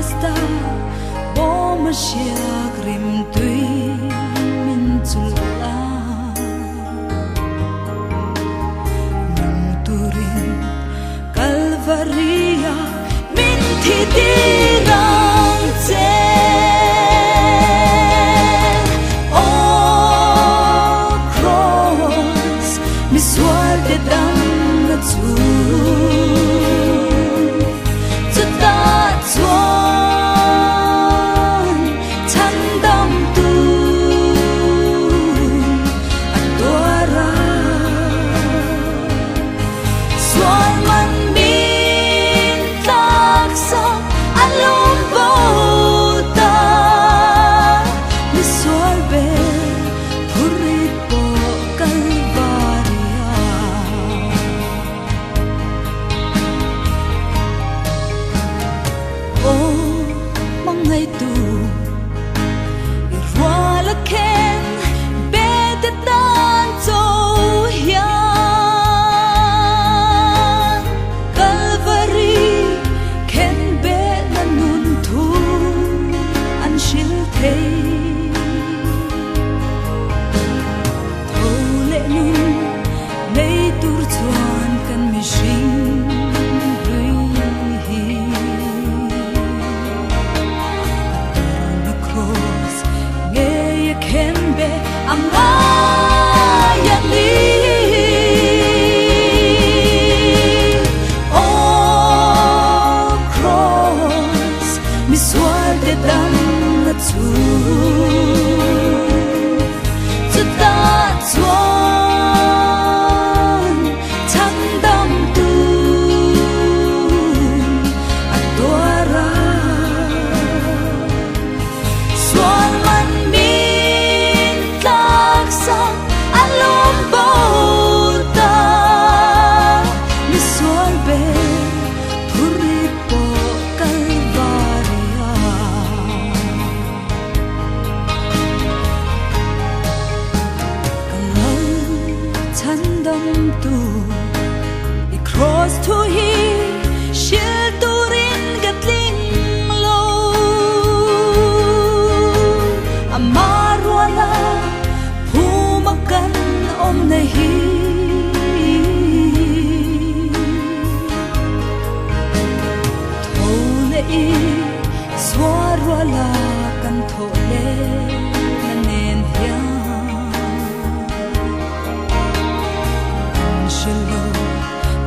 Alabasta bawm a hriak rimtui min chulh a. Nung turin Kalvaria min thi tir ang che. Aw Cross, misual te dam na chu. Chutah chuan chhandam tun a tuar a. Sual man min tlaksak a lawm bo ta. Misual ber phurit pawh Kalvaria. Aw hmangaihtu i rual a khen bete tan cho hian Kalvari khen behna nun thu an hril thei. Tho leh nun nei tur chuan kan mihring hlui hi. A turna cross ngei a khen be a ngai a ni. Aw cross misual te damna chu. Chutah chuan chhandam tun a tuar a. Sual man min tlaksak a lawm bo ta. Misual ber phurit pawh Kalvaria. Ka lo chhandam tu i cross thu hi hril turin ka tling lo. Ama ruala phuma kan awm na hi. Tho leh i Sual ruala kan thawh leh na nen hian an hre lo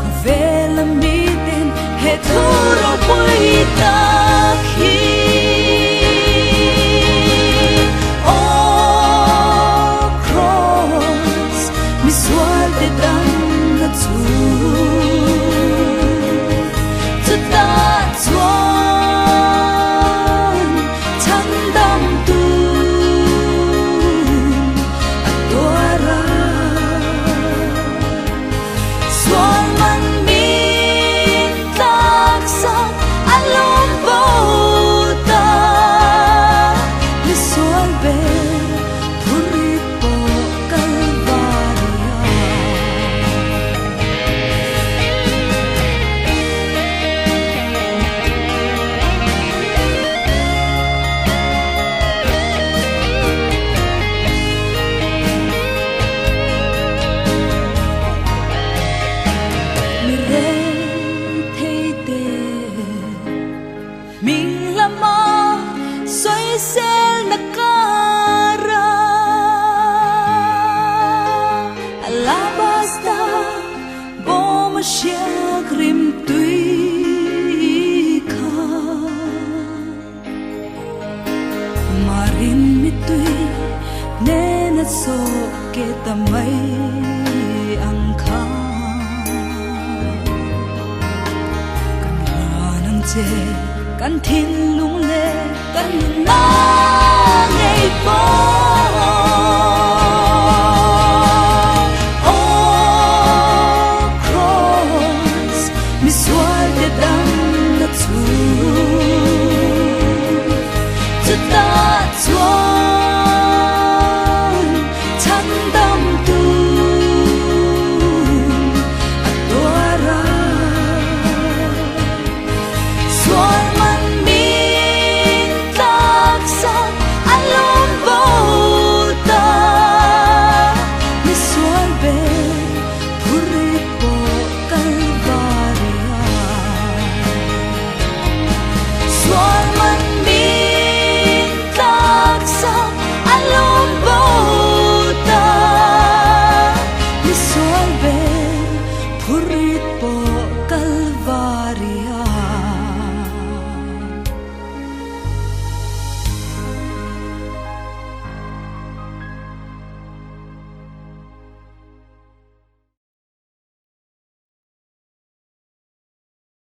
khawvel a miten he thu ropui tak hi. Aw Cross, misual te damna chu chutah chuan chhandam tun a tuar a. Sual man min tlaksak a lawm bo ta. Misual ber phurit pawh Kalvaria. Mi rethei te hming lama sawiselna kara Alabasta Bawm a hriak rim tui kha. Marin mittui hnena sawh ke ta mai ang kha. Kan hlan ang che kan thinlung leh kan nunna ngei pawh.